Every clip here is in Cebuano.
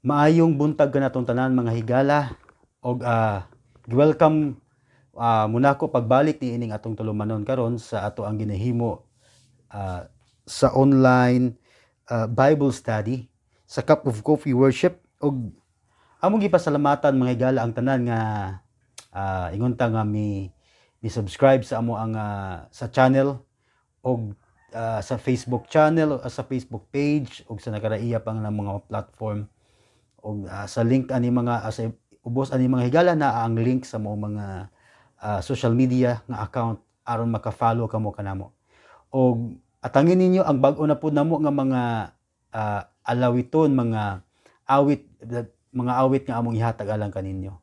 Maayong buntag kanatong tanan, mga higala, og welcome muna ko pagbalik niining atong tulumanon karon sa ato ang ginahimo sa online Bible study sa Cup of Coffee Worship. Og among gipasalamatan, mga higala, ang tanan nga ingon ta nga mi subscribe sa amo ang sa channel og sa Facebook channel o sa Facebook page og sa nakaraiya pang ng mga platform og sa link ani mga sa ubos ani, mga higala, na ang link sa mo mga social media nga account aron maka-follow kamo kanamo. Og atangin ninyo ang bag-o na pud namo nga mga alawiton, mga awit nga among ihatag alang kaninyo.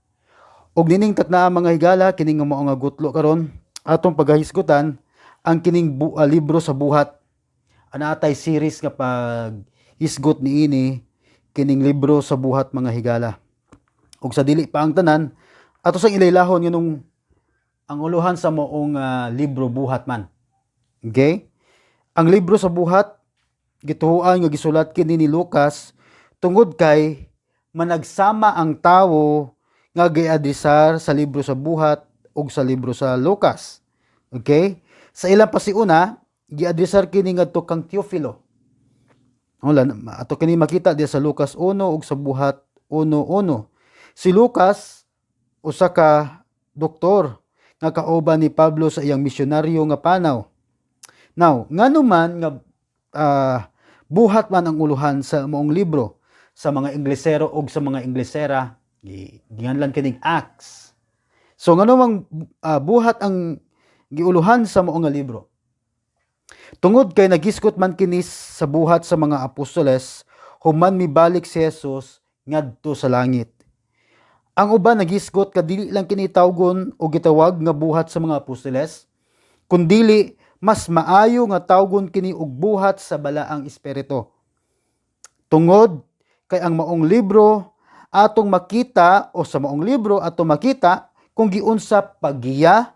Og nining tatna, mga higala, kining nga mao nga gutlo karon atong pagahisgutan ang kining libro sa Buhat. Ana atay series nga paghisgot niini kining libro sa Buhat, mga higala. Ug sa dili pa ang tanan, ato sang ilaylahon nganong ang uluhan sa moong libro Buhat man. Okay? Ang libro sa Buhat gituohan nga gisulat kini ni Lucas tungod kay managsama ang tawo nga giadresar sa libro sa Buhat ug sa libro sa Lucas. Okay? Sa ilang pasiuna, giadresar kini ngadto kang Teofilo. Wala, ato kini makita diya sa Lucas 1 ug sa Buhat 1:1. Si Lucas usa ka doktor nga kauban ni Pablo sa iyang misyonaryo nga panaw. Now, ngano man nga Buhat man ang uluhan sa moong libro? Sa mga Inglesero ug sa mga Inglesera, gianlan kining Acts. So ngano mang Buhat ang giuluhan sa moong nga libro? Tungod kay nagisgot man kini sa buhat sa mga apostoles human mibalik si Jesus ngadto sa langit. Ang uban nagisgot kadili lang kini tawgon o gitawag nga Buhat sa mga apostoles, kundili mas maayo nga tawgon kini og Buhat sa Balaang Espiritu. Tungod kay ang maong libro atong makita o sa maong libro atong makita kung giunsa paggiya,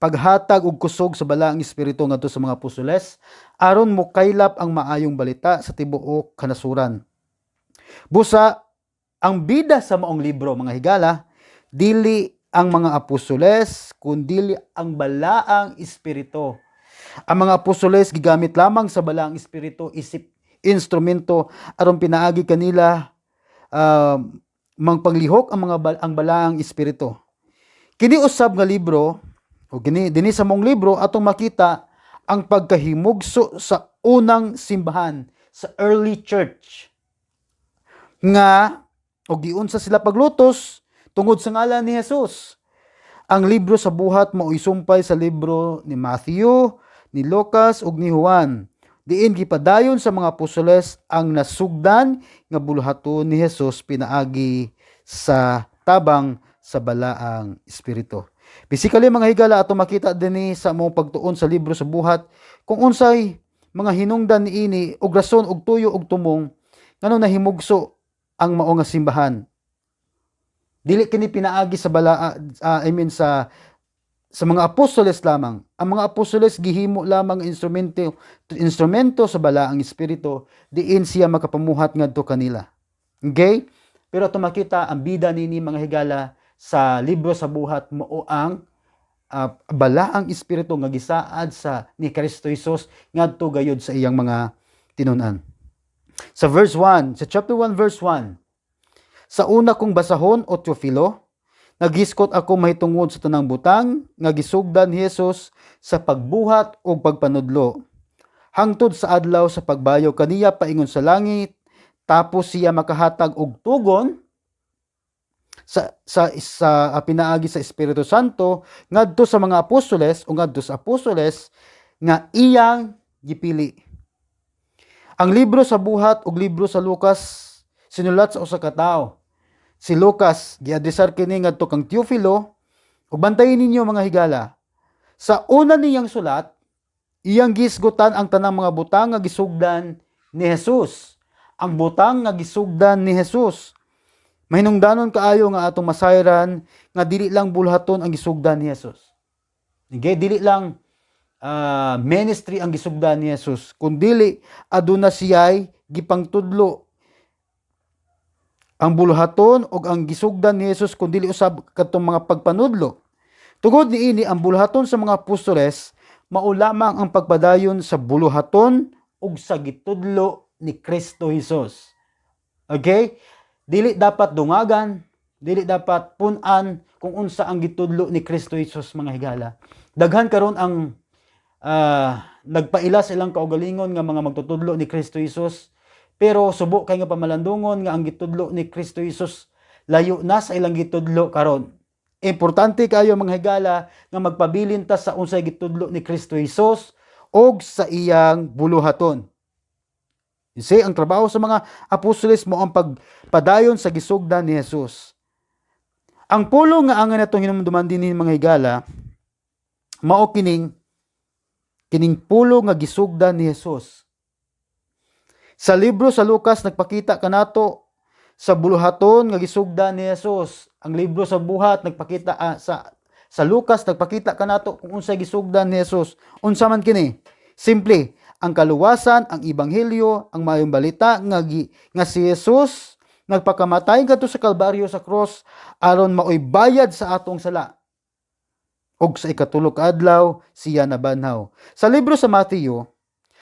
paghatag og kusog sa Balaang Espiritu ngadto sa mga apostoles aron mokaylap ang maayong balita sa tibuok kanasuran. Busa ang bida sa maong libro, mga higala, dili ang mga apostoles kundili ang Balaang Espiritu. Ang mga apostoles gigamit lamang sa Balaang Espiritu isip instrumento aron pinaagi kanila mangpanglihok ang Balaang Espiritu. Kini usab nga libro o kini dinhi sa mong libro atong makita ang pagkahimugso sa unang simbahan, sa early church, nga og giunsa sila paglutos tungod sa ngalan ni Jesus. Ang libro sa Buhat mao'y sumpay sa libro ni Matthew, ni Lucas ug ni Juan, diin gipadayon sa mga apostoles ang nasugdan nga buluhaton ni Jesus pinaagi sa tabang sa Balaang Espiritu. Basically, mga higala, ato makita dinhi sa among pagtuon sa libro sa Buhat kung unsay mga hinungdan niini og rason og tuyo og tumong ngano nahimugso ang mao nga simbahan. Dili kini pinaagi sa bala I mean sa mga apostoles lamang. Ang mga apostoles gihimo lamang instrumento instrumento sa Balaang Espiritu diin siya makapamuhat ngadto kanila. Okay? Pero ato makita ang bida nini, mga higala, sa libro sa Buhat mao ang Balaang Espiritu nga gisaad sa ni Kristo Jesus ngadto gayud sa iyang mga tinun-an. Sa verse 1, sa chapter 1 verse 1, "Sa una kong basahon, o Teofilo, nagiskot ako mahitungod sa tanang butang nga gisugdan ni Jesus sa pagbuhat ug pagpanudlo hangtod sa adlaw sa pagbayo kaniya paingon sa langit, tapos siya makahatag og tugon sa pinaagi sa Espiritu Santo ngadto sa mga apostoles o ngadto sa apostoles nga iyang gipili." Ang libro sa Buhat ug libro sa Lucas sinulat sa usa ka tawo. Si Lucas giadresar kini ngadto kang Teofilo, ug bantayin ninyo, mga higala. Sa una niyang sulat, iyang gisgutan ang tanang mga butang nga gisugdan ni Jesus. Ang butang nga gisugdan ni Jesus. Mahinungdanon kaayo nga atong masayran nga dili lang bulhaton ang gisugdan ni Jesus. Okay, dili lang ministry ang gisugdan ni Jesus, kundili aduna siya'y gipangtudlo. Ang buluhaton ug ang gisugdan ni Jesus kun dili usab kadtong mga pagpanudlo. Tungod niini, ang buluhaton sa mga apostoles mao lamang ang pagpadayon sa buluhaton ug sa gitudlo ni Kristo Jesus. Okay? Dili dapat dungagan, dili dapat pun-an kung unsa ang gitudlo ni Kristo Jesus, mga higala. Daghan karon ang nagpaila sa ilang kaugalingon nga mga magtutudlo ni Kristo Jesus, pero subo kay nga pamalandungon nga ang gitudlo ni Kristo Jesus layo na sa ilang gitudlo karon. Importante kayo, mga higala, nga magpabilin ta sa unsay gitudlo ni Kristo Jesus og sa iyang buluhaton. You see, ang trabaho sa mga apostoles mao ang pagpadayon sa gisugdan ni Jesus. Ang pulong nga angay natong hinumduman dinhi, mga higala, mao kining pulong nga gisugdan ni Jesus. Sa libro sa Lucas, nagpakita kanato sa buluhaton nga gisugdan ni Jesus. Ang libro sa Buhat nagpakita sa Lucas nagpakita kanato kung unsay gisugdan ni Jesus. Unsa man kini? Simple, ang kaluwasan, ang ebanghelyo, ang maayong balita nga si Jesus nagpakamatay kadto sa Kalbaryo, sa cross, aron maoy bayad sa atong sala. Ug sa ikatulo ka adlaw siya nabanhaw. Sa libro sa Mateo,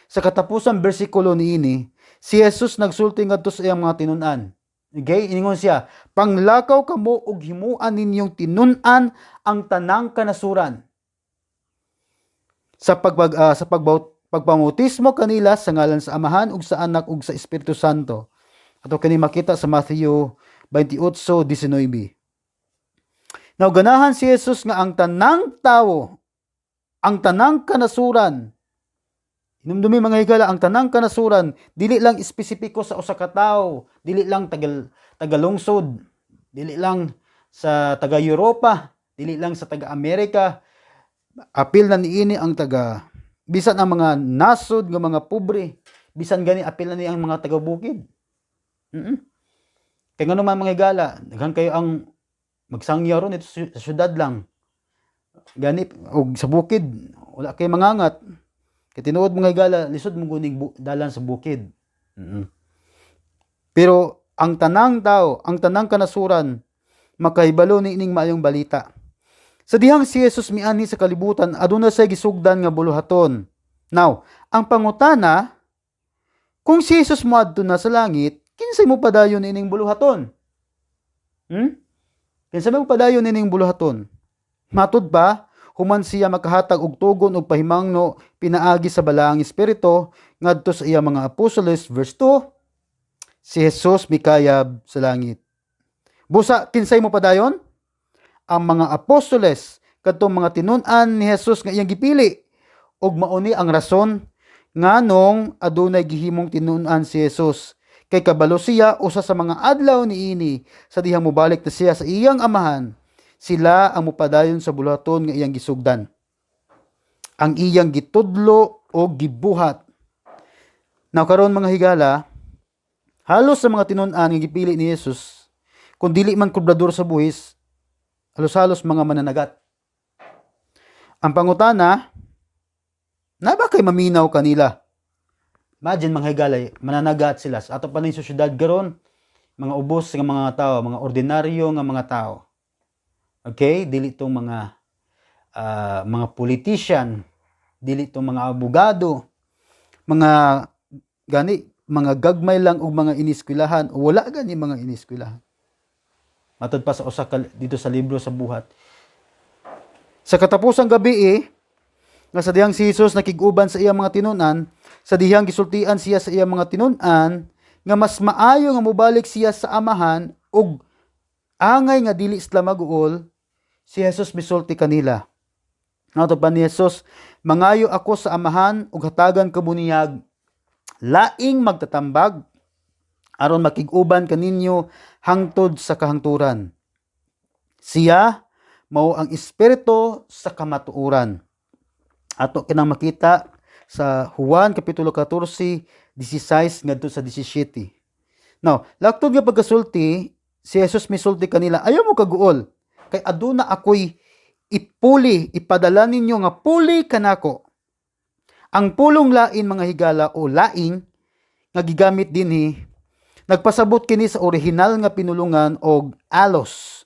sa katapusan bersikulo niini, si Jesus nagsulti ngadto sa iyang mga tinun-an. Okay, iningon siya, "Panglakaw kamo ug himuan ninyong tinun-an ang tanang kanasuran sa pagpamautismo kanila sa ngalan sa Amahan ug sa Anak ug sa Espiritu Santo." Ato kini makita sa Matthew 28:19. Now, ganahan si Jesus nga ang tanang tawo, ang tanang kanasuran. Hinumdumi, mga higala, ang tanang kanasuran, dili lang espesipiko sa usa ka tawo, dili lang tagalungsod, dili lang sa taga Europa, dili lang sa taga Amerika, apil na niini ang taga bisan ang mga nasod nga mga pobre, bisan gani apil na ni ang mga taga bukid. Kay ngano man, mga higala, daghan kayo ang magsangya ron ito sa syudad lang. Gani og sa bukid wala kay mangangat. Kay tinuod, mga higala, lisod mo guning dalan sa bukid. Pero ang tanang tao, ang tanang kanasuran makahibalo ni ining maayong balita. Sa dihang si Jesus mianhi sa kalibutan, aduna siya gisugdan nga buluhaton. Now, ang pangutana, kung si Jesus moadto na sa langit, kinsay mo padayon ining buluhaton? Kinsay mo padayon ining buluhaton? Matud pa, human siya makahatag og tugon og pahimangno pinaagi sa Balaang Espiritu ngadto sa iya mga apostoles, verse 2, si Jesus mikayab sa langit. Busa kinsay mo padayon? Ang mga apostoles, kadtong mga tinun-an ni Jesus nga iyang gipili. Ug mauni ang rason nganong adunay gihimong tinun-an si Jesus. Kay kabalo siya, usa sa mga adlaw niini, sa dihang mobalik na siya sa iyang Amahan, sila ang mopadayon sa buluhaton nga iyang gisugdan, ang iyang gitudlo o gibuhat. Now karon, mga higala, halos sa mga tinun-an nga gipili ni Jesus, kung dili man kobrador sa buhis, halos-halos mga mananagat. Ang pangutana, naa ba kay maminaw kanila? Imagine, mga higala, mananagat sila. Sa ato pa ning syudad karon, mga ubos nga mga tao, mga ordinaryo nga mga tao. Okay? Dili tong mga politician, dili tong mga abogado, mga gani mga gagmay lang og mga iniskwelahan o wala gani mga iniskwelahan. Matod pa sa usa ka dito sa libro sa Buhat. Sa katapusang gabi eh, nga sa dihang si Jesus nakig-uban sa iyang mga tinun-an, sa dihang gisultian siya sa iyang mga tinun-an nga mas maayo nga mobalik siya sa Amahan ug angay nga dili sila maguol, si Jesus misulti kanila. Nato pa ni Jesus, "Mangayo ako sa Amahan ug hatagan kamo niyag laing magtatambag aron makig-uban kaninyo hangtod sa kahangturan. Siya mao ang Espiritu sa kamatuoran." Ato kinang makita sa Juan kapitulo 14, 16 ngadto sa 17. Now, laktod nga pagkasulti, si Jesus misulti kanila, "Ayaw mo kaguol, kay aduna ako'y ipuli, ipadala ninyo nga puli kanako." Ang pulong lain, mga higala, o laing nga gigamit dinhi Nagpasabot kini sa orihinal nga pinulungan og allos.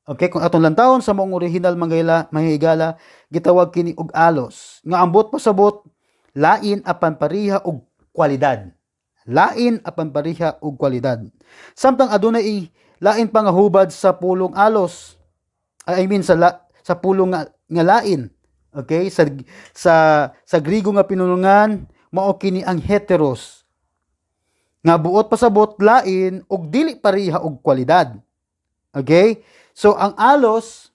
Okay, kung atong lantawon sa maong orihinal, mga higala, mga higala, gitawag kini og allos. Nga ambot pasabot lain apan pareha og kwalidad. Lain apan pareha og kwalidad. Samtang adunay lain pa nga hubad sa pulong allos. I mean sa pulong nga lain. Okay, sa Grigo nga pinulungan, mao kini ang heteros. Nga buot pasabot lain og dili pareha og kwalidad. Okay? So ang allos,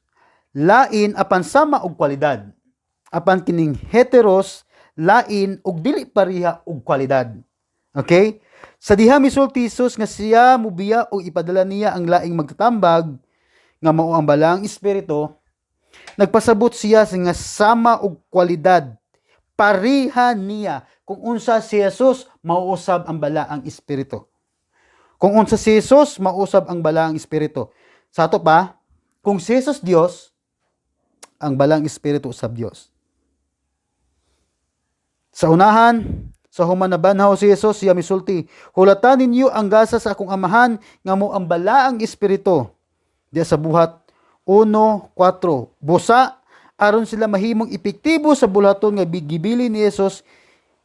lain apan sama og kwalidad. Apan kining heteros, lain og dili pareha og kwalidad. Okay? Sa diha misulti Jesus nga siya mubiya o ipadala niya ang laing magtatambag nga mao ang Balaang Espiritu, nagpasabot siya nga sama og kwalidad, pareha niya. Kung unsa si Jesus, mauusab ang Balaang Espiritu. Kung unsa si Jesus, mausab ang Balaang Espiritu. Sa ato pa, kung si Jesus Dios, ang Balaang Espiritu usab Dios. Sa unahan, sa human nabanhaw si Jesus, siya misulti, "Hulatan ninyo ang gasa sa akong Amahan nga mao ang Balaang Espiritu." Diya sa Buhat 1:4. Busa, aron sila mahimong epektibo sa buluhaton nga gibili ni Jesus,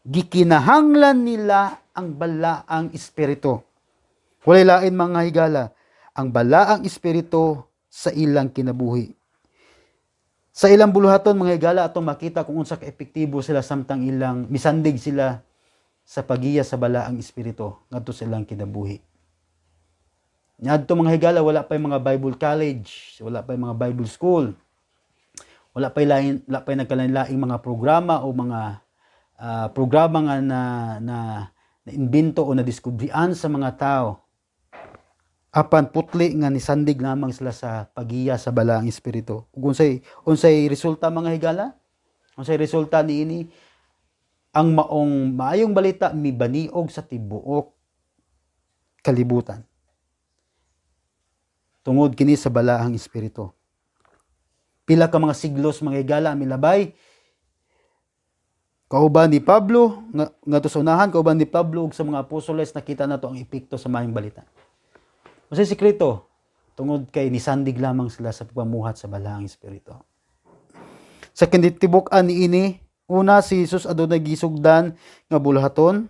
gikinahanglan nila ang Balaang Espiritu. Walay lain, mga higala, ang Balaang Espiritu sa ilang kinabuhi. Sa ilang buluhaton, mga higala, atong makita kung unsa ka epektibo sila samtang ilang misandig sila sa pagiya sa Balaang Espiritu ngadto sa ilang kinabuhi. Ngadto, mga higala, wala pa yung mga Bible college, wala pa yung mga Bible school, wala pa yung nagkalain-laing mga programa o mga programa nga na na-imbento o nadiskubrian sa mga tao. Apan putli nga nisandig lamang sila sa pagiya sa Balaang Espiritu. Ug unsay resulta, mga higala? Unsay resulta niini? Ang maong maayong balita mibaniog sa tibuok kalibutan. Tungod kini sa Balaang Espiritu. Pila ka mga siglos, mga higala, milabay kauban ni Pablo nga ngadto sa unahan, kauban ni Pablo ug sa mga apostoles, nakita nato ang epekto sa maayong balita. Unsay sekreto? Tungod kay nisandig lamang sila sa pagpamuhat sa Balaang Espiritu. Sa kinitibuk-an niini, una, si Jesus adunay gisugdan nga buluhaton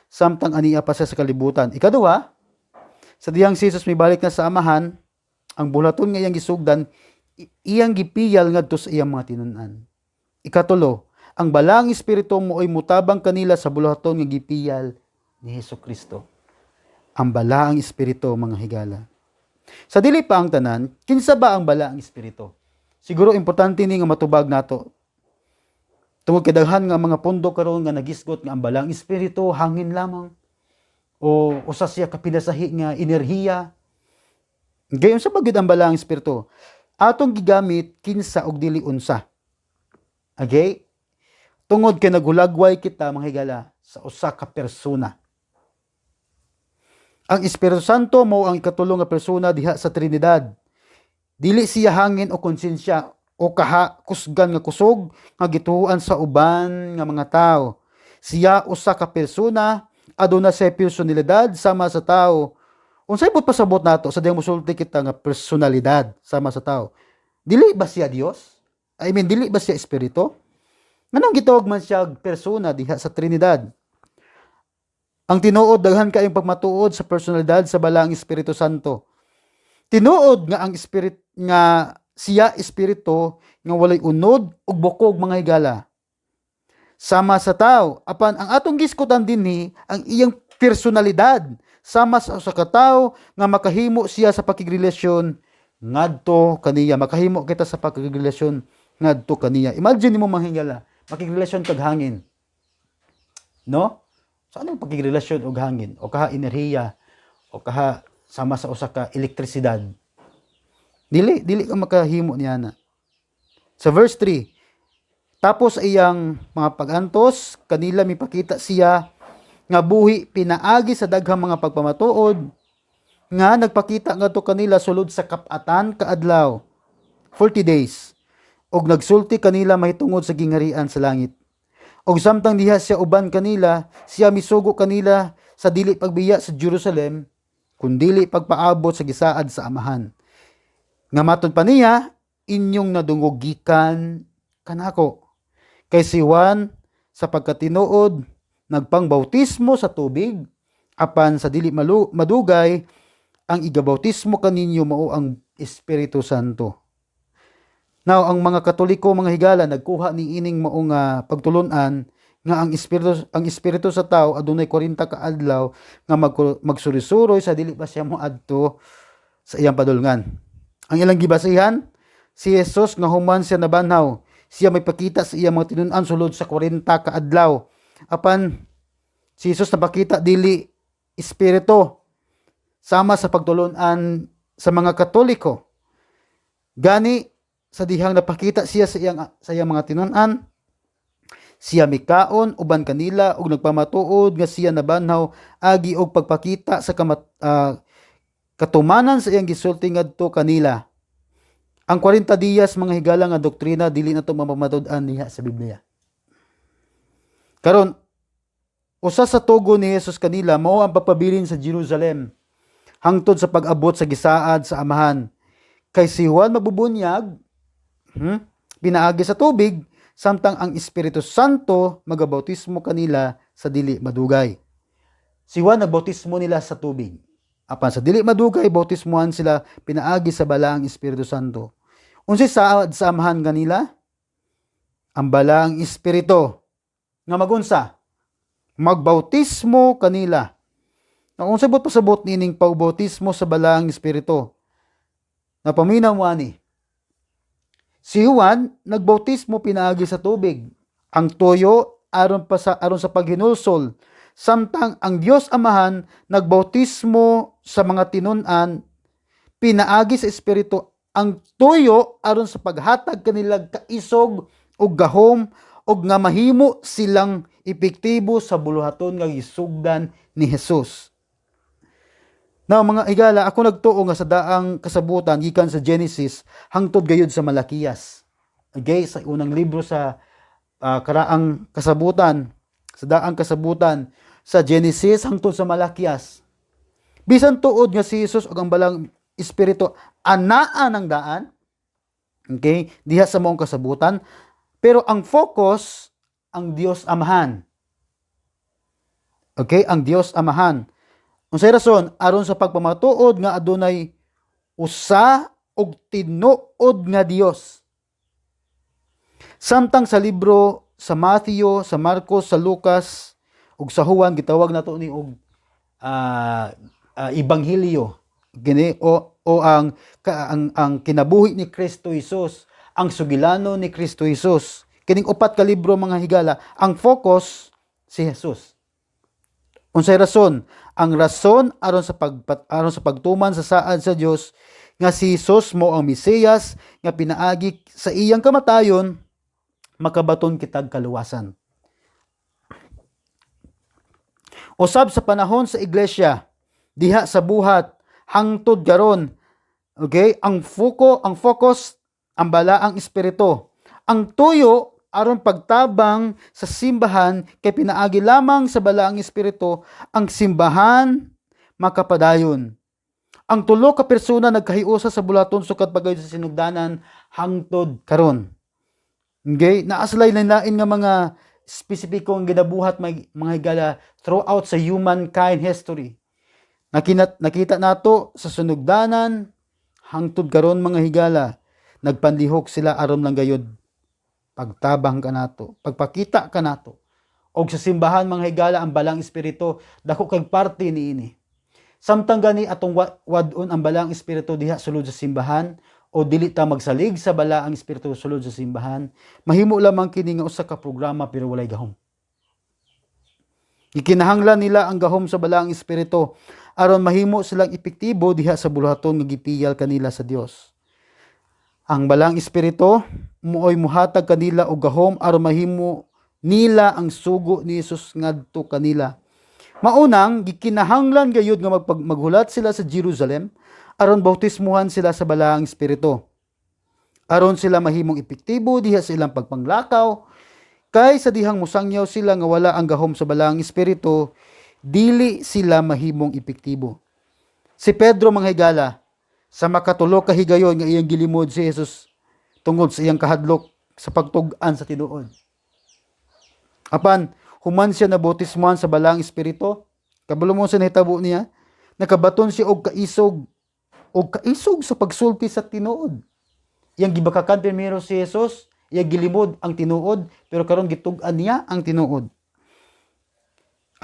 samtang ania pa siya sa kalibutan. Ikaduha, sa diyang si Jesus mibalik na sa Amahan, ang buluhaton nga iyang gisugdan iyang gipiyal ngadto sa iyang mga tinun-an. Ikatulo, ang Balaang Espiritu mo'y mutabang kanila sa buluhaton nga gipiyal ni Hesus Kristo. Ang Balaang Espiritu, mga higala. Sa dili pa ang tanan, kinsa ba ang Balaang Espiritu? Siguro importante ni nga matubag nato. Tungod kay daghan nga mga pundo karon nga nagisgot nga ang Balaang Espiritu hangin lamang o usa siya ka pinasahi nga enerhiya. Gayon sa bagid ang Balaang Espiritu? Atong gigamit kinsa og dili unsa. Okay? Tungod kay naghulagway kita, mga higala, sa usa ka persona. Ang Espiritu Santo mao ang ikatulo nga persona diha sa Trinidad. Dili siya hangin o konsensya o kaha kusgan nga kusog nga gituohan sa uban nga mga tao. Siya usa ka persona, aduna siya personalidad sama sa tao. Unsay buot pasabot nato sa diyang musulti kita nga personalidad sama sa tao? Dili ba siya Dios? I mean, dili ba siya espiritu? Nganong gitawag man siya persona diha sa Trinidad? Ang tinuod, daghan kaayong pagmatuod sa personalidad sa Balaang Espiritu Santo. Tinuod nga ang spirit nga siya espiritu nga walay unod ug bukog, mga higala, sama sa tao. Apan ang atong giskutan dinhi ang iyang personalidad sama sa usa ka tawo nga makahimo siya sa pakigrelasyon ngadto kaniya. Makahimo kita sa pakigrelasyon ngadto kaniya. Imagine nimo, mga higala, makigrelasyon kag hangin. No? Sa anong pagkigrelasyon og hangin o kaha enerhiya o kaha sama sa usa ka elektrisidad? Dili ka makahimo niya na. Sa verse 3, tapos sa iyang mga pagantos kanila, mipakita siya nga buhi pinaagi sa daghang mga pagpamatuod nga nagpakita ngadto kanila sulod sa kap-atan ka adlaw, 40 days, ug nagsulti kanila mahitungod sa gingharian sa langit. Og samtang diha siya uban kanila, siya misugo kanila sa dili pagbiya sa Jerusalem. Kundili pagpaabot sa gisaad sa Amahan. Nga matod pa niya, inyong nadungog gikan kanako. Kay si Juan sa pagkatinuod nagpangbautismo sa tubig, apan sa dili madugay ang igabautismo kaninyo mao ang Espiritu Santo. Now, ang mga Katoliko, mga higala, nagkuha ni ining maong pagtulunan nga ang espiritu sa tao adunay 40 ka adlaw nga magsurisuroy sa dili pa siya moadto sa iyang padulngan. Ang ilang gibasihan, si Jesus nga human siya nabanhaw, siya may pakita sa iyang mga tinun-an sulod sa 40 ka adlaw. Apan si Jesus napakita dili espiritu sama sa pagtulunan sa mga Katoliko. Gani sa dihang napakita siya sa iyang mga tinun-an, siya mikaon uban kanila ug nagpamatuod nga siya nabanhaw agi og pagpakita sa katumanan sa iyang gisulti ngadto kanila. Ang 40 dias, mga higala, nga doktrina dili na to mapamatud-an diha sa Biblia. Karon, usa sa tugon ni Jesus kanila mao ang pagpabilin sa Jerusalem hangtod sa pag-abot sa gisaad sa Amahan. Kay si Juan magbubunyag pinaagi sa tubig, samtang ang Espiritu Santo magabautismo kanila sa dili madugay. Si Juan nagbautismo nila sa tubig. Apan sa dili madugay, bautismuhan sila pinaagi sa Balaang Espiritu Santo. Unsay saad sa Amahan kanila? Ang Balaang Espiritu nga magunsa magbautismo kanila. Ang unsay buot pasabot nining pagbautismo sa Balaang Espiritu? Napaminaw mo ani. Si Juan nagbautismo pinaagi sa tubig. Ang tuyo aron sa paghinulsol, samtang ang Dios Amahan nagbautismo sa mga tinun-an pinaagi sa Espiritu, ang tuyo aron sa paghatag kanila kaisog ug gahom ug nga mahimo silang epektibo sa buluhaton nga gisugdan ni Jesus. Now, mga higala, ako nagtuo nga sa daang kasabutan gikan sa Genesis hangtod gayud sa Malakias. Okay, sa unang libro sa karaang kasabutan, sa daang kasabutan, sa Genesis hangtod sa Malakias. Bisan tuod nga si Jesus ug ang Balaang Espiritu anaa ng daan, okay, diha sa maong kasabutan, pero ang focus ang Dios Amahan. Okay, ang Dios Amahan. Unsay rason? Aron sa pagpamatuod nga adunay usa og tinuod nga Dios. Samtang sa libro sa Matthew, sa Marcos, sa Lucas ug sa Juan, gitawag nato ni og ebanghelyo gini o ang kinabuhi ni Kristo Jesus, ang sugilano ni Kristo Jesus. Kining upat ka libro, mga higala, ang focus si Jesus. Unsay rason? Ang rason aron sa pagtuman sa saad sa Dios nga si Jesus mao ang Mesiyas nga pinaagi sa iyang kamatayon makabaton kitag kaluwasan. Usab sa panahon sa iglesia diha sa Buhat hangtod karon, okay, ang focus ang Balaang Espiritu. Ang tuyo aron pagtabang sa simbahan kay pinaagi lamang sa Balaang Espiritu ang simbahan makapadayon. Ang tulo ka persona nagkahiusa sa buluhaton sukad pa gayud sa sinugdanan hangtod karon. Okay, naa sila'y lain nga mga espesipiko ang ginabuhat may mga higala throughout sa humankind history. Nakita nato sa sunugdanan hangtod karon, mga higala, nagpanlihok sila aron lang gayud pagtabang kanato, pagpakita kanato. Og sa simbahan, mga higala, ang Balaang Espiritu dako kay parte niini. Samtang gani atong wad-on ang Balaang Espiritu diha sulod sa simbahan o dili ta magsalig sa Balaang Espiritu sulod sa simbahan, mahimo lamang kini nga usa ka programa pero walay gahom. Gikinahanglan nila ang gahom sa Balaang Espiritu aron mahimo silang epektibo diha sa buluhaton nga gipiyal kanila sa Dios. Ang Balaang Espiritu mo'y muhatag kanila og gahom aron mahimo nila ang sugo ni Jesus ngadto kanila. Maunang gikinahanglan gayud nga maghulat sila sa Jerusalem aron bautismuhan sila sa Balaang Espiritu. Aron sila mahimong epektibo diha sa ilang pagpanglakaw, kay sa dihang musangyaw sila nga wala ang gahom sa Balaang Espiritu, dili sila mahimong epektibo. Si Pedro, mga higala, sa makatulo ka higayon nga iyang gilimod si Jesus tungod sa iyang kahadlok sa pagtug-an sa tinuod. Apan human siya nabautismohan sa Balaang Espiritu, kabalo mo sa nahitabo niya, nakabaton siya og kaisog sa pagsulti sa tinuod. Iyang gibakakan primero si Jesus, iyang gilimod ang tinuod, pero karon gitug-an niya ang tinuod.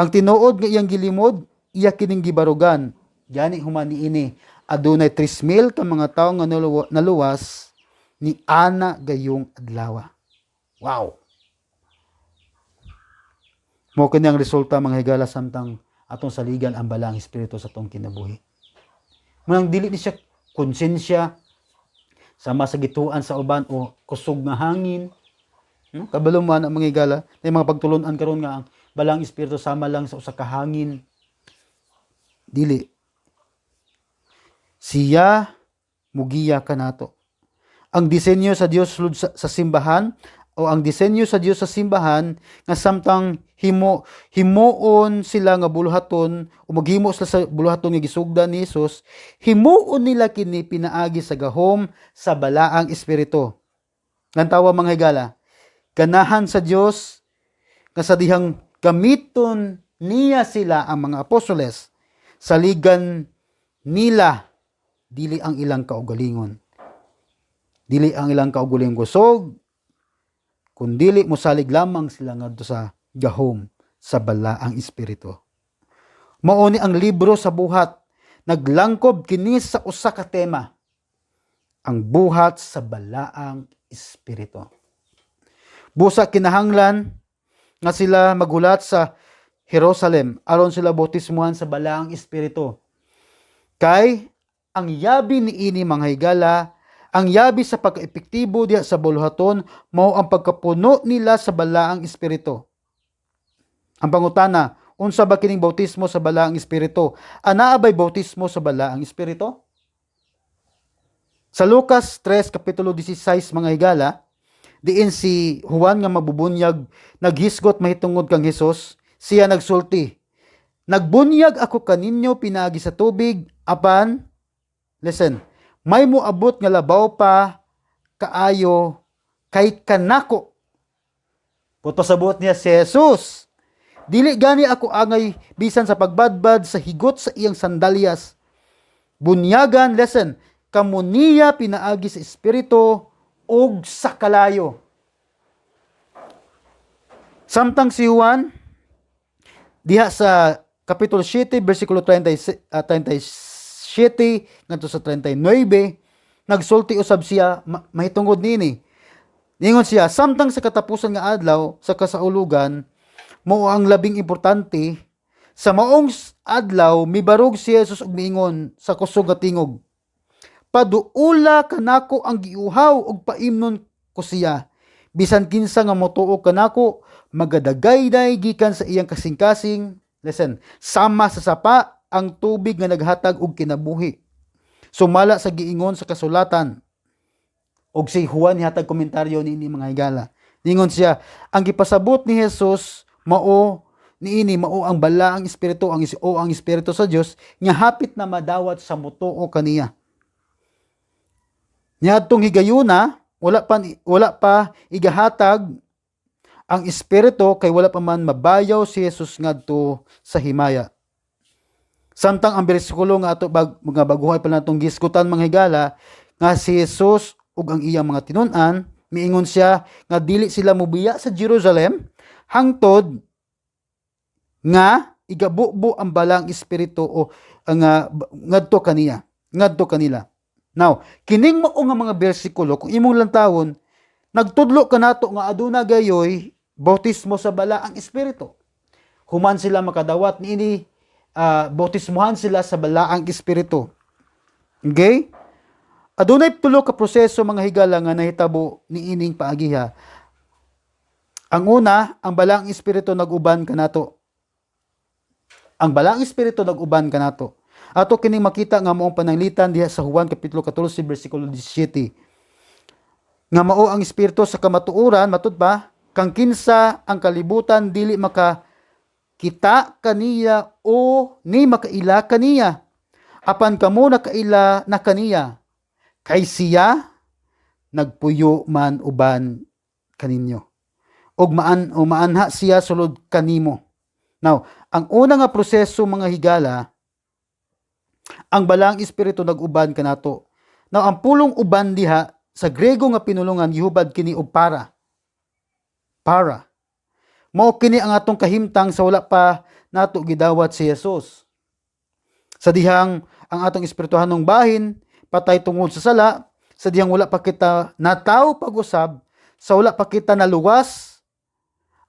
Ang tinuod nga iyang gilimod, iya kining gibarugan. Gani human niini, adunay 3,000 ka mga tawo nga naluwas ni ana gayong adlaw. Wow. Mao kini ang resulta, mga higala, samtang atong saligan ang Balaang Espiritu sa atong kinabuhi. Munang dili ni siya konsensya sama sa gituan sa uban o kusog nga hangin. No? Kabalo mo ana, mga higala, may mga pagtulunan karon nga ang Balaang Espiritu sama lang sa usa ka hangin. Dili. Siya mugiya kanato. Ang disenyo sa Dios sulod sa simbahan o ang disenyo sa Dios sa simbahan nga samtang himuon sila nga buluhaton o maghimo sila sa buluhaton nga gisugdan ni Jesus, himuon nila kini pinaagi sa gahom sa Balaang Espiritu. Lantawa, mga higala, ganahan sa Dios nga sa dihang gamiton niya sila, ang mga apostoles, saligan nila dili ang ilang kaugalingon, dili ang ilang kaugalingon kusog, kundili mosalig lamang sila ngadto sa gahom sa Balaang Espiritu. Mao ni ang libro sa Buhat, naglangkob kini sa usa ka tema, ang buhat sa Balaang Espiritu. Busa kinahanglan nga sila maghulat sa Jerusalem aron sila bautismuhan sa Balaang Espiritu. Kay ang yabi niini, mga higala, ang yabi sa pagka-epektibo diha sa buluhaton mao ang pagkapuno nila sa Balaang Espiritu. Ang pangutana, unsa ba kining bautismo sa Balaang Espiritu? Anaa bay bautismo sa Balaang Espiritu? Sa Lucas 3 kapitulo 16, mga higala, diin si Juan nga magbubunyag naghisgot mahitungod kang Hesus, siya nagsulti, "Nagbunyag ako kaninyo pinaagi sa tubig, apan," listen, "may moabot nga labaw pa kaayo kay kanako." Pasabot niya si Jesus. "Dili gani ako angay bisan sa pagbadbad sa higot sa iyang sandalyas. Bunyagan," listen, "kamo niya pinaagi sa Espiritu ug sa kalayo." Samtang si Juan diha sa kapitulo 7 bersikulo 30, 37 ngadto sa 39, nagsulti usab siya mahitungod niini. Ningon siya, samtang sa katapusan nga adlaw sa kasaulugan, mao ang labing importante, sa maong adlaw mibarog si Jesus ug miingon sa kusog nga tingog, "Paduula kanako ang giuhaw ug paimnon ko siya. Bisan kinsa nga motuo kanako, magadagayday gikan sa iyang kasing-kasing," listen, "sama sa sapa ang tubig nga naghatag og kinabuhi. Sumala sa giingon sa kasulatan." Og si Juan nihatag komentaryo niini, mga higala. Ningon siya, ang gipasabot ni Jesus mao niini mao ang Balaang Espiritu ang o ang Espiritu sa Dios nga hapit na madawat sa motuo kaniya. Niadtong higayuna, wala pa igahatag ang Espiritu kay wala pa man mabayaw si Jesus ngadto sa himaya. Samtang ang bersikulo nga ato mga baguhay pa natong gisgutan, mga higala, nga si Jesus ug ang iyang mga tinun-an, miingon siya nga dili sila mobiya sa Jerusalem hangtod nga igabubo ang Balaang Espiritu o ang ngadto kaniya, ngadto kanila. Now, kining mao nga mga bersikulo, kung imong lantawon, nagtudlo kanato nga aduna gayoy bautismo sa Balaang Espiritu. Human sila makadawat niini, bautismuhan sila sa Balaang Espiritu. Okay? Adunay tulo ka proseso, mga higala, nga nahitabo niining paagiha. Ang una, ang Balaang Espiritu nag-uban kanato. Ang Balaang Espiritu nag-uban kanato. Ato kining makita nga maong pananglitan diha sa Juan kapitulo 14 bersikulo 17. Nga mao ang Espiritu sa kamatuoran, matud ba? Kang kinsa ang kalibutan dili maka kita kaniya o ni makaila kaniya. Apan kamo nakaila na kaniya, kay siya nagpuyo man uban kaninyo. Ug maan o maanha siya sulod kanimo. Now, ang una nga proseso, mga higala, ang Balaang Espiritu nag-uban kanato. Now, ang pulong "uban" diha sa Grego nga pinulungan, gihubad kini og "para". Para. Mao kini ang atong kahimtang sa wala pa nato gidawat si Jesus. Sa dihang ang atong espirituhanong bahin patay tungod sa sala, sa dihang wala pa kita nataw pag-usab, sa wala pa kita naluwas,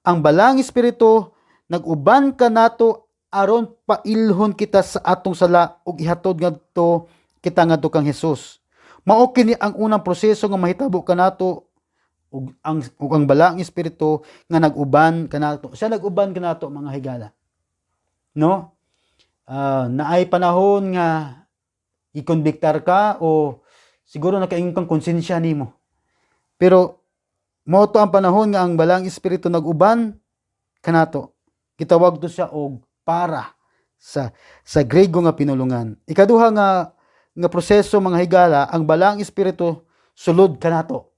ang Balaang Espiritu nag-uban kanato aron pailhon kita sa atong sala ug ihatod ngadto kita ngadto kang Hesus. Mao kini ang unang proseso nga mahitabo kanato ug ang Balaang Espiritu nga nag-uban kanato. Siya nag-uban kanato, mga higala. No? Naay panahon nga ikonbiktar ka o siguro nakaingon kang konsensya nimo. Pero mao to ang panahon nga ang Balaang Espiritu nag-uban kanato. Gitawag to siya og "para" sa Grego nga pinulungan. Ikaduha nga proseso, mga higala, ang Balaang Espiritu sulod kanato.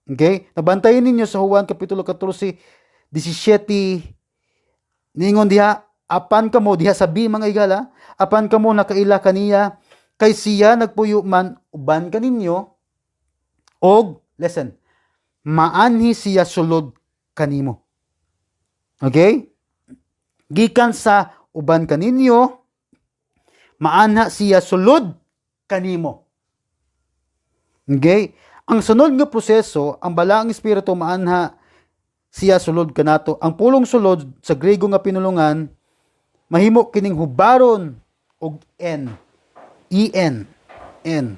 Okay? Nabantayin ninyo sa Juan kapitulo 14 17, niingon diha, "Apan kamo," diha sa B, mga higala, "apan kamo nakaila kaniya, kay siya nagpuyo man uban kaninyo og," listen, "maanhi siya sulod kanimo." Okay? Gikan sa uban kaninyo, maanha siya sulod kanimo. Okay? Ang sunod nga proseso, ang Balaang Espiritu maanha siya sulod kanato. Ang pulong "sulod" sa Grego nga pinulungan mahimo kining hubaron og "en". En. En.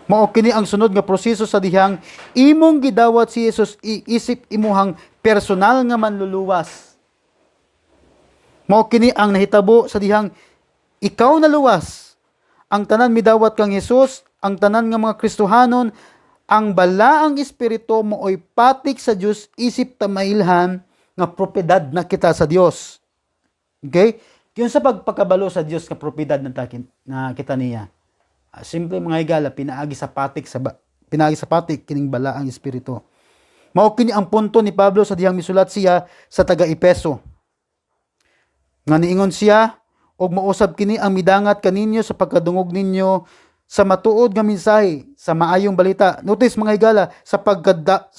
Mao kini ang sunod nga proseso sa dihang imong gidawat si Jesus iisip imuhang personal nga manluluwas. Mao kini ang nahitabo sa dihang ikaw naluwas. Ang tanan midawat kang Hesus, ang tanan nga mga Kristohanon, ang Balaang Espiritu mooy patik sa Dios isip tamailhan nga propiedad na kita sa Dios. Okay? Yun sa pagpakabalo sa Dios nga propiedad na, takin, na kita niya. Simple, mga higala, pinaagi sa patik kining Balaang Espiritu. Mao kini ang punto ni Pablo sa dihang misulat siya sa taga Epeso. Nga niingon siya, "Og mausab kini ang midangat kaninyo sa pagkadungog ninyo sa matuod nga mensahe sa maayong balita." Notice, mga higala, sa pag nga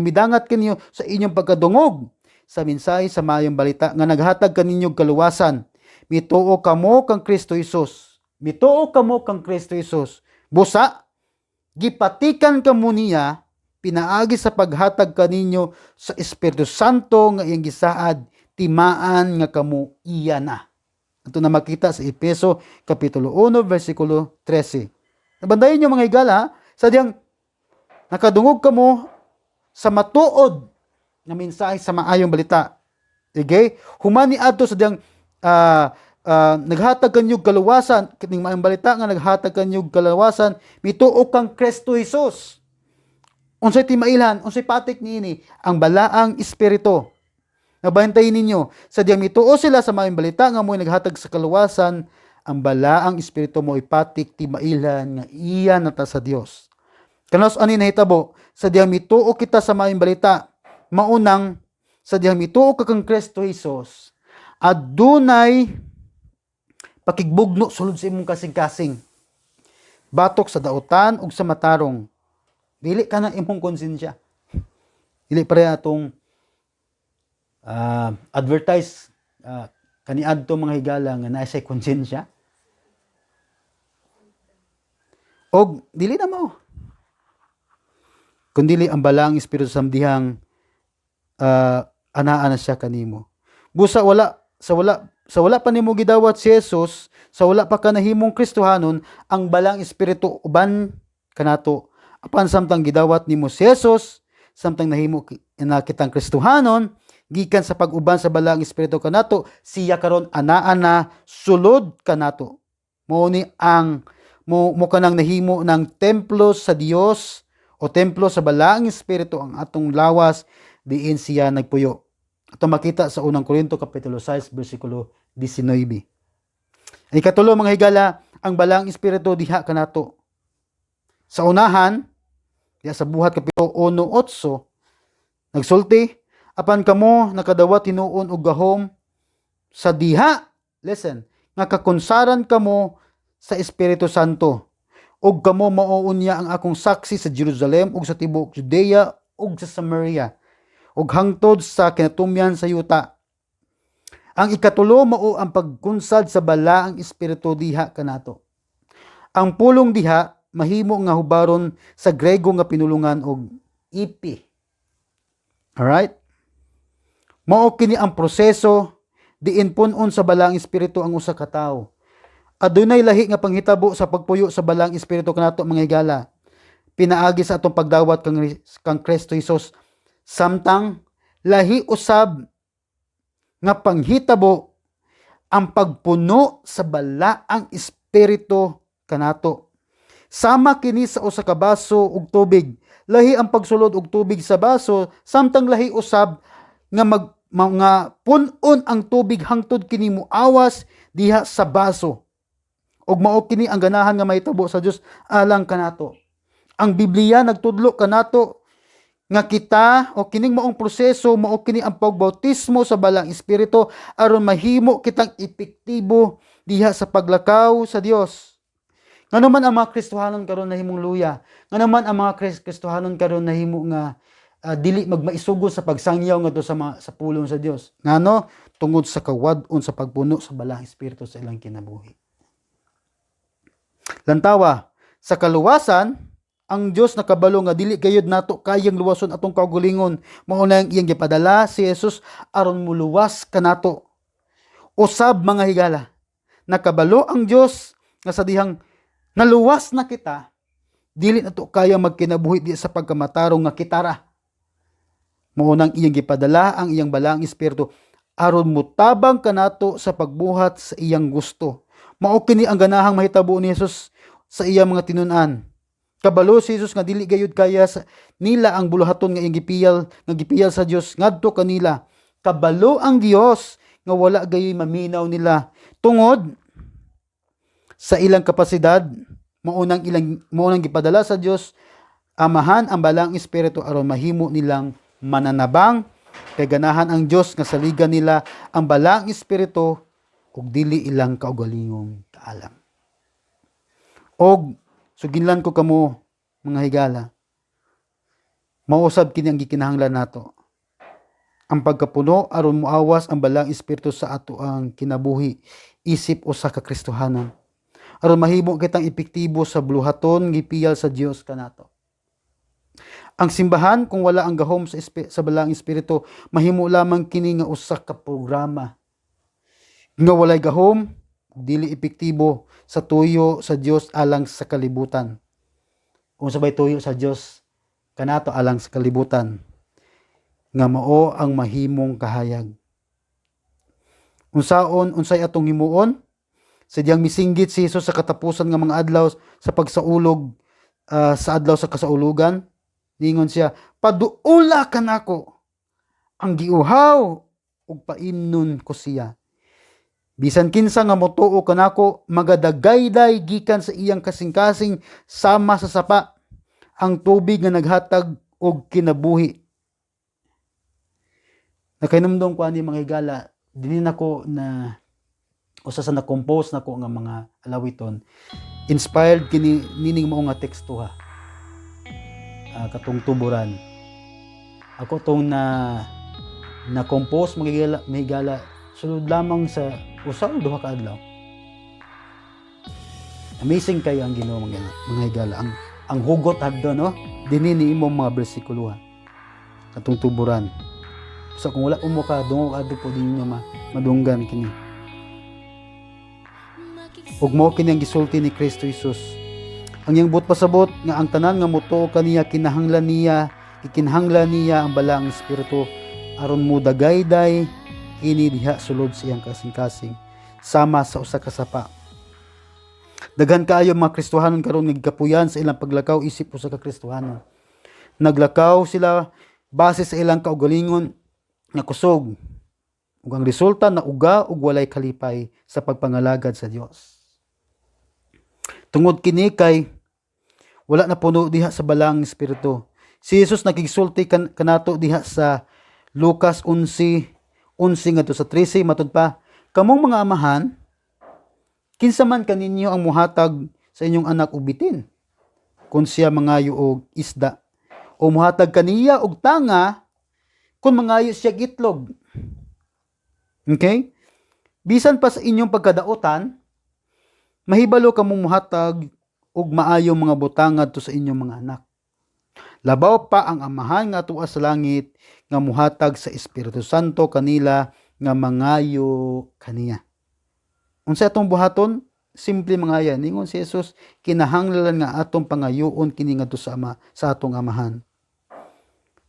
midangat kaninyo sa inyong pagkadungog sa mensahe sa maayong balita nga naghatag kaninyo og kaluwasan. Mituo kamo kang Kristo Hesus. Mituo kamo kang Kristo Hesus. Busa gipatikan kamo niya pinaagi sa paghatag kaninyo sa Espiritu Santo nga iyang gisaad, timaan nga kamo iya na. Ito na makita sa Epeso kapitulo 1 versikulo 13. Nabantayan niyo, mga higala, ha? Sa diyang nakadungog kamo sa matuod nga mensahe sa maayong balita. Okay? Human ni adto sa diyang naghatag kanyo kaluwasan, kining maayong balita nga naghatag kanyo kaluwasan, mituo kang Kristo Jesus. Unsay timailhan, unsay patik niini? Ang Balaang Espiritu. Nabantayin ninyo, sa diyang mituo sila sa maayong balita nga mo'y naghatag sa kaluwasan, ang Balaang Espiritu mo'y patik timailhan nga iya na ta sa Dios. Kanos ani nahitabo? Sa diyang mituo kita sa maayong balita, maunang sa diyang mituo ka kang Kristo Jesus, adunay pakigbugno sulod sa imong kasing-kasing. Batok sa dautan ug sa matarong. Dili ka na imong konsensya. Dili pare atong advertise kaniadto, mga higala, nga naa say konsensya. Og dili na mao. Kundili ang Balaang Espiritu samdihang anaa na siya kanimo. Busa wala pa nimo gidawat si Jesus, sa wala pa ka nahimong Kristohanon, ang Balaang Espiritu uban kanato. Apan samtang gidawat nimo si Jesus, samtang nahimo na kitang Kristohanon, gikan sa pag-uban sa Balaang Espiritu kanato, siya karon anaa na sulod kanato. Mao ni ang mo kanang nahimo ng templo sa Dios o templo sa Balaang Espiritu ang atong lawas diin siya nagpuyo. Ito makita sa Unang Korinto kapitulo 6 bersikulo 19. Ang ikatulo, mga higala, ang Balaang Espiritu diha kanato. Sa unahan, diha sa Buhat kapitulo 1:8, nagsulti, "Apan kamo nakadawat hinuon og gahom sa diha," listen, "nga kakunsaran kamo sa Espiritu Santo ug kamo mao unya ang akong saksi sa Jerusalem ug sa tibuok Judea ug sa Samaria ug hangtod sa kinatumyan sa yuta." Ang ikatulo mao ang pagkunsad sa Balaang Espiritu diha kanato. Ang pulong "diha" mahimo nga hubaron sa Grego nga pinulungan og epi. Alright? Mao kini ang proseso diin pun-on sa Balaang Espiritu ang usa ka tawo. Adunay lahi nga panghitabo sa pagpuyo sa Balaang Espiritu kanato, mga higala, pinaagi sa atong pagdawat kang Kristo Jesus, samtang lahi usab nga panghitabo ang pagpuno sa Balaang Espiritu kanato. Sama kini sa usa ka baso og tubig. Lahi ang pagsulod og tubig sa baso samtang lahi usab nga mag mga pun-on ang tubig hangtod kini muawas diha sa baso. Ug mao kini ang ganahan nga mahitabo sa Dios alang kanato. Ang Biblia nagtudlo kanato nga kita o kining maong proseso, mao kini ang pagbautismo sa Balaang Espiritu aron mahimo kitang epektibo diha sa paglakaw sa Dios. Ngano man ang mga Kristohanon karon nahimong luya? Ngano man ang mga Kristohanon karon nahimo nga dili magmaisugo sa pagsangyaw ngadto sa pulong sa Dios? Ngano? Tungod sa kawad-on sa pagpuno sa Balaang Espiritu sa ilang kinabuhi. Lantawa, sa kaluwasan, ang Dios nakabalo nga dili gayud nato kayang luwason atong kaugalingon. Mao na ang iyang gipadala si Jesus aron muluwas kanato. Usab, mga higala, nakabalo ang Dios nga sa dihang naluwas na kita, dili nato kaya magkinabuhi di sa pagkamatarong nga kitara. Mao nang iyang gipadala ang iyang Balaang Espiritu aron mutabang kanato sa pagbuhat sa iyang gusto. Mao kini ang ganahang mahitabo ni Jesus sa iyang mga tinun-an. Kabalo si Jesus nga dili gayud kaya sa nila ang buluhaton nga gipiyal sa Dios ngadto kanila. Kabalo ang Dios nga wala gayoy maminaw nila tungod sa ilang kapasidad. Mao nang gipadala sa Dios Amahan ang Balaang Espiritu aron mahimo nilang mananabang, kay ganahan ang Dios nga saligan nila ang Balaang Espiritu ug dili ilang kaugalingong kaalam. Og suginlan ko kamo, mga higala, mausab kini ang gikinahanglan nato, ang pagkapuno aron moawas ang Balaang Espiritu sa ato ang kinabuhi isip usa ka Kristohanon aron mahimo kitang epektibo sa buluhaton gipiyal sa Dios kanato. Ang simbahan, kung wala ang gahom sa Balaang Espiritu, mahimo lamang kini nga usa ka programa nga walay gahom, dili epektibo sa tuyo sa Dios alang sa kalibutan. Unsa bay tuyo sa Dios kanato alang sa kalibutan? Nga mao ang mahimong kahayag. Unsaon, unsay atong himuon? Sa diyang misinggit si Jesus sa katapusan nga mga adlaw sa pagsaulog, sa adlaw sa kasaulugan, ningon siya, "Paduula kanako ang giuhaw ug paimnon ko siya. Bisan kinsa nga motuo kanako, magadagayday gikan sa iyang kasing-kasing sama sa sapa ang tubig nga naghatag og kinabuhi." Nakahinumdom ko ani, mga higala, dinhi nako na usa sa na-compose nako nga mga alawiton. Inspired kini nining mao nga teksto ha. Katong tuburan. Ako tong na na-compose, mga higala, sulod lamang sa usa o duha ka adlaw. Amazing kayo ang Ginoo, mga higala. Ang hugot adto, no, dinhi ni imong mga bersikulo ha. Katong tuburan. So kung wala mo ka dungog adto po ninyo madunggan kini. Ug mao kini ang gisulti ni Kristo Jesus. Ang iyang buot pasabot nga ang tanan nga motuo kaniya ikinahanglan niya ang Balaang Espiritu aron mo dagayday kini diha sulod sa iyang kasing-kasing sama sa usa ka sapa. Daghan kaayo mga Kristohanon karon nga gikapuyan sa ilang paglakaw isip usa ka Kristohanon. Naglakaw sila base sa ilang kaugalingon nga kusog. Ug ang resulta, nauga ug walay kalipay sa pagpangalagad sa Dios. Tungod kini kay wala na puno diha sa Balaang Espiritu. Si Jesus nakigsulti kanato diha sa Lucas 11:11 ngadto sa 13, matud pa, "Kamong mga amahan, kinsa man kaninyo ang muhatag sa inyong anak og bitin kung siya mangayo og isda, o muhatag kaniya og tanga kung mangayo siya og itlog?" Okay? "Bisan pa sa inyong pagkadautan, mahibalo kamong muhatag og maayong mga butang ngadto sa inyong mga anak. Labaw pa ang Amahan nga atoa sa langit nga muhatag sa Espiritu Santo kanila nga mangayo kaniya." Unsa atong buhaton? Simple, mga yan. Ningon si Jesus, kinahanglan nga atong pangayoon kini ngadto sa Ama, sa atong Amahan.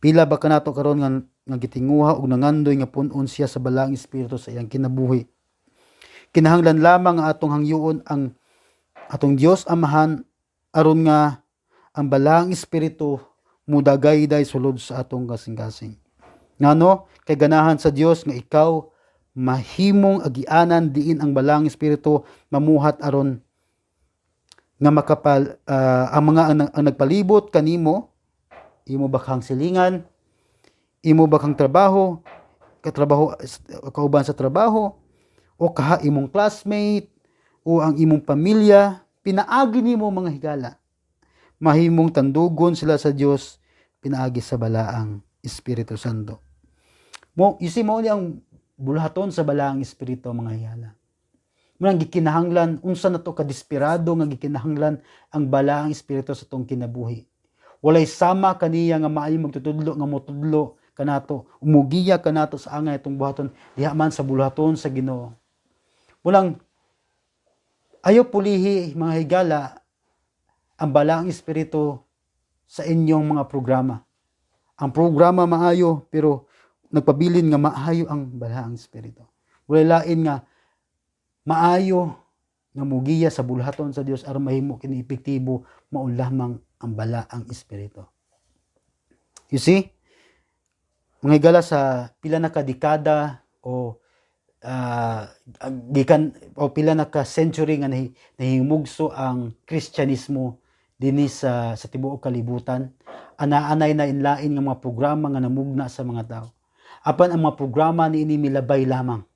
Pila ba kanato karon nga gitinguha og nangandoy nga pun-on siya sa Balaang Espiritu sa iyang kinabuhi? Kinahanglan lamang nga atong hangyoon ang atong Dios Amahan aron nga ang Balaang Espiritu mudagayday sulod sa atong kasing-kasing. Ngano? Kay ganahan sa Dios nga ikaw mahimong agianan diin ang Balaang Espiritu mamuhat aron nga makapal ang mga ang nagpalibot kanimo, imo ba kang silingan, imo ba kang trabaho, katrabaho, kauban sa trabaho, o kaha imong classmate o ang imong pamilya, pinaagi nimo, mga higala, mahimong tandugon sila sa Dios pinaagi sa Balaang Espiritu Santo. Mo you see, mao ni ang buluhaton sa Balaang Espiritu, mga higala. Mao nang gikinahanglan, unsa na to kadesperado nga gikinahanglan ang Balaang Espiritu sa atong kinabuhi. Walay sama kaniya nga maayo magtutudlo nga motudlo kanato, umugiya kanato sa angay atong buhaton diha man sa buluhaton sa Ginoo. Walang ayaw pulihi, mga higala, ang Balaang Espiritu sa inyong mga programa. Ang programa maayo, pero nagpabilin nga maayo ang Balaang Espiritu. Wala lain nga maayo nga mugiya sa buluhaton sa Dios aron mahimo kini epektibo, mao lamang ang Balaang Espiritu. You see? Mga higala, sa pila na ka dekada o gikan o pila na ka century nga nahimugso ang Kristyanismo dinhi sa tibuok kalibutan, ana-anay na inlain nga mga programa nga namugna sa mga tao. Apan ang mga programa niini milabay lamang.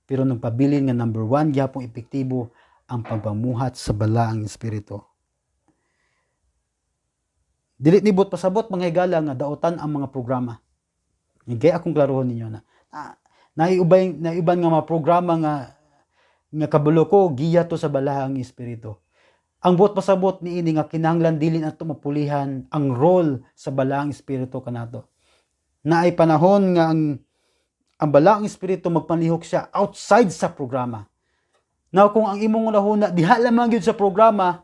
Pero nagpabilin nga number one gyapong epektibo ang pagpamuhat sa Balaang Espiritu. Dili nibot pasabot, mga higala, nga dautan ang mga programa. Kaya akong klarohon ninyo na naiuban nga mga programa nga kabalo ko giya to sa Balaang Espiritu. Ang buot pasabot niini nga kinahanglan dili nato mapulihan ang role sa Balaang Espiritu kanato. Naay panahon nga ang Balaang Espiritu magpanlihok siya outside sa programa. Now, kung ang imong hunahuna diha lamang gyud sa programa,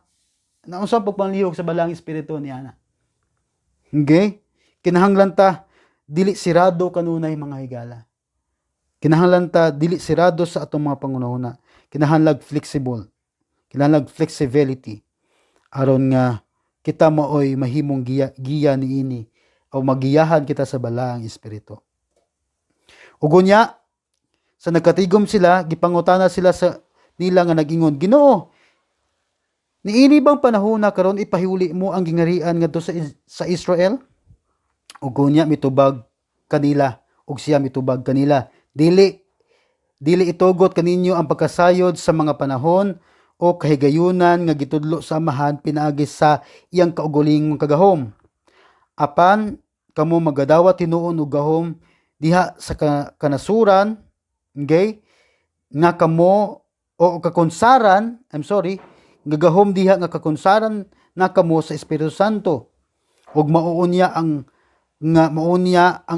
naunsa pagpanlihok sa Balaang Espiritu niya na? Okay? Kinahanglan ta dili sirado kanunay, mga higala. Kinahanglan ta dili sirado sa atong mga pangunahuna. Kinahanglan flexible. Kinahanglan flexibility aron nga kita maoy mahimong giya niini o magiyahan kita sa Balaang Espiritu. Ug unya sa nagkatigom sila, gipangutana sila sa nila nga nag-ingon, "Ginoo, niini bang panahon na karon ipahuli mo ang gingarian ngadto sa Israel?" Ug unya mitubag kanila, ug siya mitubag kanila, "Dili itugot kaninyo ang pagkasayod sa mga panahon o kahigayunan nga gitudlo sa Amahan pinaagi sa iyang kaugalingong kagahom. Apan kamo magadawat hinuon og gahom diha sa kanasuran, okay, nga kamo o kakonsaran, I'm sorry, nga gahom diha nga kakonsaran na kamo sa Espiritu Santo, ug maunya ang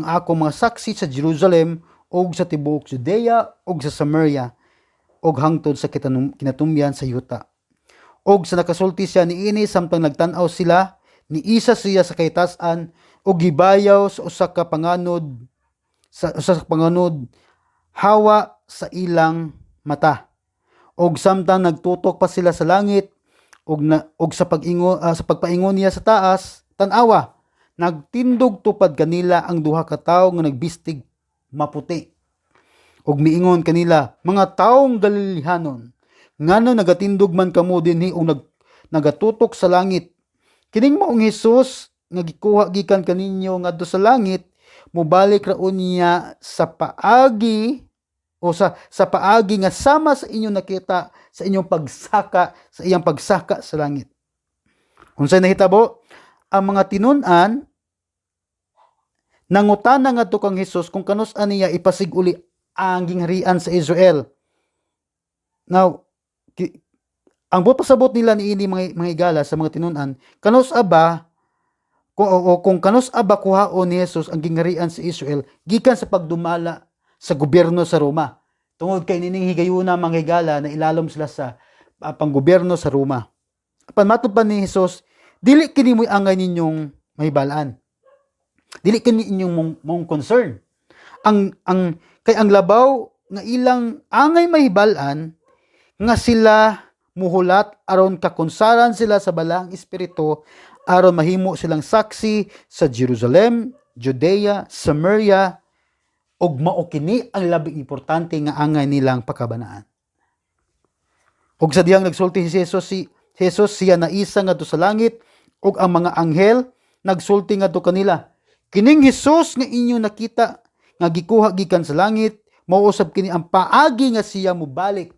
ako mga saksi sa Jerusalem ug sa tibuok Judea ug sa Samaria ug hangtod sa kinatumyan sa yuta." Og sa nakasulti siya niini, samtang nagtan-aw sila, niisa siya sa kaytas-an ug gibayaw sa usa ka panganod hawa sa ilang mata. Og samtang nagtutok pa sila sa langit og sa pagpaingon niya sa taas, tan-awa, nagtindog tupad kanila ang duha ka tawo nga nagbistig maputi. Ug miingon kanila, "Mga taong Galileanon, ngano nagatindog man kamo dinhi og nag nagatutok sa langit. Kining maong Hesus nga gikuha gikan kaninyo ngadto sa langit, mobalik ra unya sa paagi o sa paagi nga sama sa inyong nakita sa inyong pagsaka, sa iyang pagsaka sa langit. Unsay nahitabo? Ang mga tinun-an nangutana ngadto kang Hesus kung kanus-a niya ipasig-uli ang gingharian sa Israel. Now, ang buot pasabot nila niini, mga higala, sa mga tinun-an, kanus-a ba kung, o kung kanus-a ba kuhaon ni Jesus ang gingharian sa Israel gikan sa pagdumala sa gobyerno sa Roma. Tungod kay nining higayuna, mga higala, na ilalom sila sa panggobyerno sa Roma. Apan matod pa ni Jesus, dili kini mo'y angay ninyong mahibalaan. Dili kini inyong mong concern. Ang kay ang labaw nga ilang angay mahibalaan nga sila muhulat aron kakunsaran sila sa Balaang Espiritu aron mahimo silang saksi sa Jerusalem, Judea, Samaria, ug mao kini ang labing importante nga angay nilang pakabanaan. Ug sa dihang nagsulti si Jesus, siya naisa ngadto sa langit ug ang mga anghel nagsulti ngadto kanila. Kining Hesus nga inyo nakita nga gikuha gikan sa langit, mao usab kini ang paagi nga siya mobalik.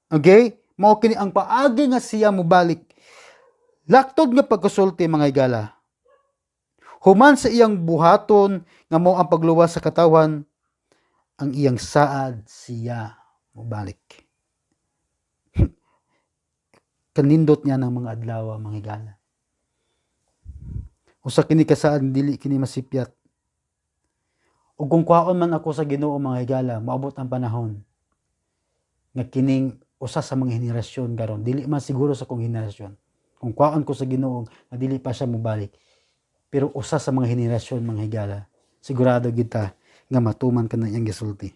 Okay? Mao kini ang paagi nga siya mobalik. Laktod nga pagkasulti, mga higala. Human sa iyang buhaton nga mao ang pagluwas sa katawan, ang iyang saad siya mobalik. Kanindot niya ng mga adlaw, mga higala. Usa kini kasaad, dili kini masipyat. Ug kung kuhaon man ako sa Ginoo, mga higala, moabot ang panahon nga kining usa sa mga henerasyon karon, dili man siguro sa akong henerasyon. Kung kuhaon ko sa Ginoo nga dili pa siya mobalik. Pero usa sa mga henerasyon, mga higala, sigurado kita nga matuman kana iyang gisulti.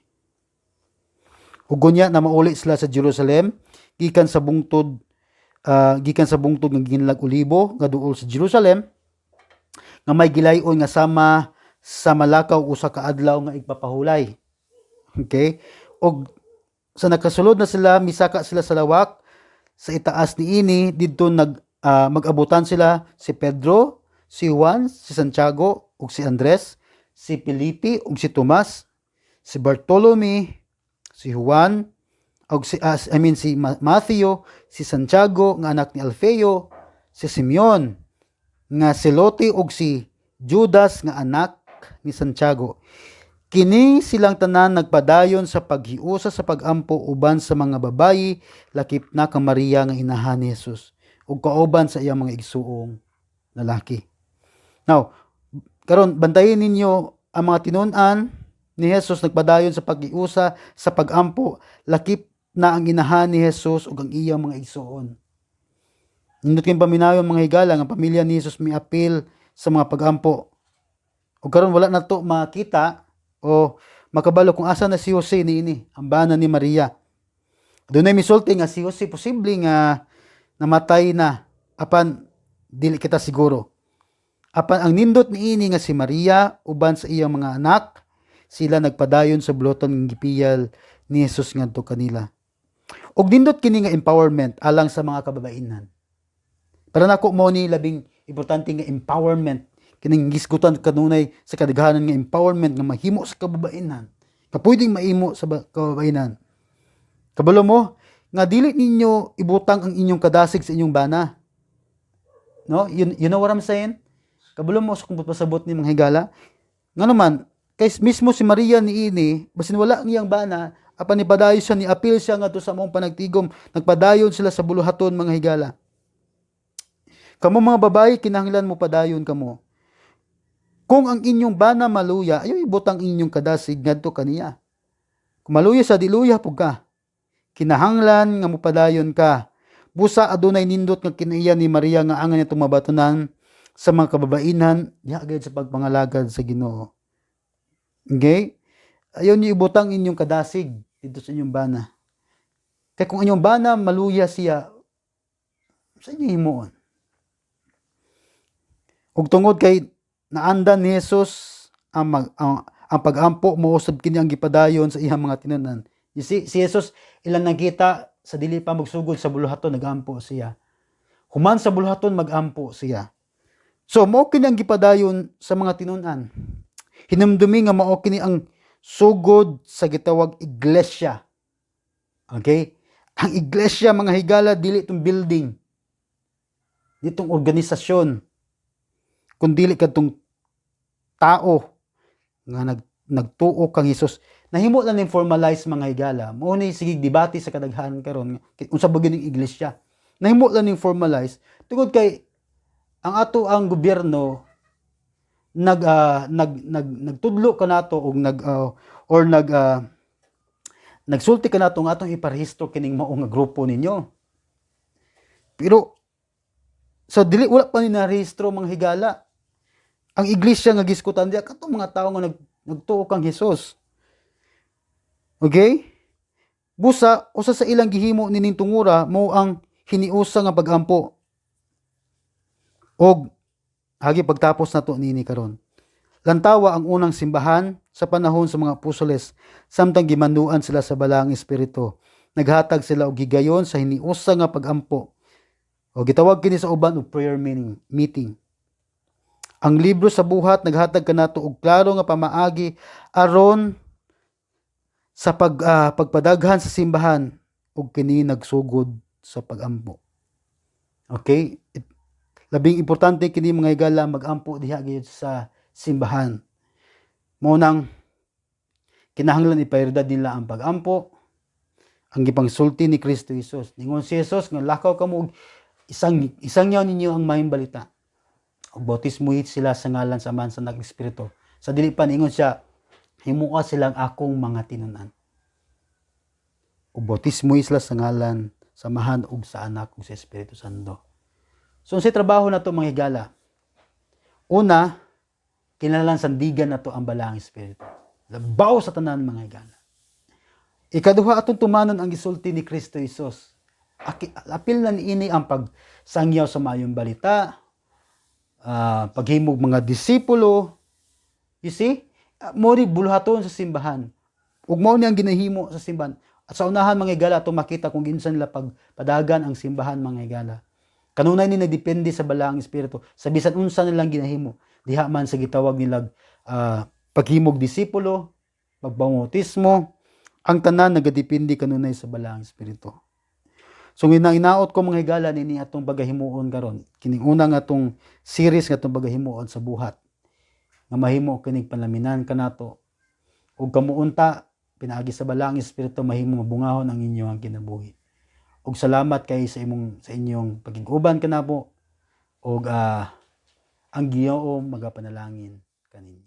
Ug unya na mauli sila sa Jerusalem gikan sa bungtod nga gikinahanglag Olibo nga duol sa Jerusalem nga may gilayon nga sama sa malakaw usa ka adlaw nga igpapahulay. Okay? Og sa nakasulod na sila, misaka sila sa lawak sa itaas niini. Didto nag mag-abutan sila, si Pedro, si Juan, si Santiago ug si Andres, si Felipe ug si Tomas, si Bartolome, si Juan ug si I mean si Matthew, si Santiago nga anak ni Alfeo, si Simeon nga Zelote ug si Judas nga anak ni Santiago. Kini silang tanan nagpadayon sa paghiusa sa pagampo uban sa mga babayi, lakip na kang Maria nga inahan ni Jesus ug kauban sa iyang mga igsuong lalaki. Now, karon bantayin ninyo ang mga tinun-an ni Jesus nagpadayon sa paghiusa sa pagampo, lakip na ang inahan ni Jesus ug ang iyang mga igsuon. Nindot kayong paminayon, mga higala, nga pamilya ni Jesus miapil sa mga pagampo. Ug karon wala na to makita o makabalo kung asa na si Jose niini, ang bana ni Maria. Dunay misulti nga si Jose posible nga namatay na, apan dili kita siguro. Apan ang nindot niini nga si Maria uban sa iyang mga anak, sila nagpadayon sa buluhaton nga gipiyal ni Jesus ngadto kanila. Ug nindot kini nga empowerment alang sa mga kababainhan. Para nako, mao ni labing importante nga empowerment, kining gisgutan kanunay sa kadaghanan nga empowerment nga mahimo sa kababainhan. Nga pwedeng mahimo sa kababainhan. Kabalo mo nga dili ninyo ibutang ang inyong kadasig sa inyong bana. No? You know what I'm saying? Kabalo mo sa kung pasabot ni mga higala. Nga naman, kay mismo si Maria niini, basin wala ang iyang bana, apan nipadayon siya, ni-apil siya ngadto sa maong panagtigom, nagpadayon sila sa buluhaton, mga higala. Kamo mga babae, kinahanglan mo padayon kamo. Kung ang inyong bana maluya, ayaw ibutang inyong kadasig ngadto kaniya. Kung maluya sa diluya pug ka. Kinahanglan nga mopadayon ka. Busa adunay nindot nga kinaiya ni Maria nga angan nitong mabatunan sa mga kababainhan, diha gayud sa pagpangalagad sa Ginoo. Okay? Ayaw niyo ibutang inyong kadasig dito sa inyong bana. Kay kung inyong bana maluya siya, sa inyo himuon? Ug tungod kay naandan ni Jesus ang pag-ampo, mao usab kini ang gipadayon sa iyang mga tinunan. You see, si Jesus ilang nakita sa dili pa magsugod sa buluhaton, nagampo siya. Human sa buluhaton, magampo siya. So mao kini ang gipadayon sa mga tinun-an. Hinumdumi nga mao kini ang sugod sa gitawag iglesia. Okay? Ang iglesia, mga higala, dili itong building. Ditong organisasyon. Kun dili kadtong tao nga nagtuo kang Hesus. Nahimo lang ning formalize, mga higala. Mao ni sige debate sa kadaghanan karon unsa ba gyud ning iglesia. Nahimo lang ning formalize tungod kay ang ato ang gobyerno nag ah, nag nag nagtudlo kanato og nag or nag nagsulti kanato nga atong iparehistro kining mao nga grupo ninyo. Pero sa dili, wala pa ni narehistro, mga higala. Ang iglesia nga giskutan diya katong mga tawo nga nagtuo kang Hesus. Okay? Busa usa sa ilang gihimo nining tungura mao ang hiniusa nga pagampo. Og hagi pagtapos nato nini karon. Lantawa ang unang simbahan sa panahon sa mga apostoles samtang gimanduan sila sa Balaang Espiritu. Naghatag sila og higayon sa hiniusa nga pagampo. O gitawag kini sa uban og prayer meeting. Ang libro sa Buhat naghatag kanato og klaro nga pamaagi aron sa pagpadaghan sa simbahan ug kini nagsugod sa pagampo. Okay? Labing importante kini, mga higala, magampo diha gyud sa simbahan. Mao nang kinahanglan ipahirdad nila ang pagampo, ang gipangsulti ni Kristo Jesus. Ningon si Jesus nga lakaw kamo og isang ninyo ang maayong balita. Ug bautismohi sila sa ngalan sa Amahan, sa Anak, Espiritu. Sa dili pa, ningon siya, himua silang akong mga tinun-an. Ug bautismohi sila sa ngalan sa Amahan ug sa Anak ug sa Espiritu Santo. So unsay trabaho nato, mga higala? Una, kinahanglan sandigan nato ang Balaang Espiritu. Labaw sa tanan, mga higala. Ikaduha, atong tumanon ang gisulti ni Kristo Jesus. Apil na niini ang pagsangyaw sa maayong balita, paghimog mga disipulo. You see? Mao ni buluhaton sa simbahan. Ug mao ni ang ginahimo sa simbahan. At sa unahan, mga higala, atong makita kung ginsa nila pagpadagan ang simbahan, mga higala. Kanunay ni nagdepende sa Balaang Espiritu sa bisan unsa nilang ginahimo. Diha man sa gitawag nilag paghimog disipulo, pagbautismo, ang tanan nagadepende kanunay sa Balaang Espiritu. So inaot ko, mga higala, nini atong pagahimuon karon. Kining una nga atong series nga atong pagahimuon sa Buhat. Nga mahimo kining panlaminan kanato. Ug kamuunta pinaagi sa Balaang Espiritu mahimo mabungahon ang inyong kinabuhi. Ug salamat kay sa inyong pagig-uban kanamo ug ang Ginoo magapanalangin kaninyo.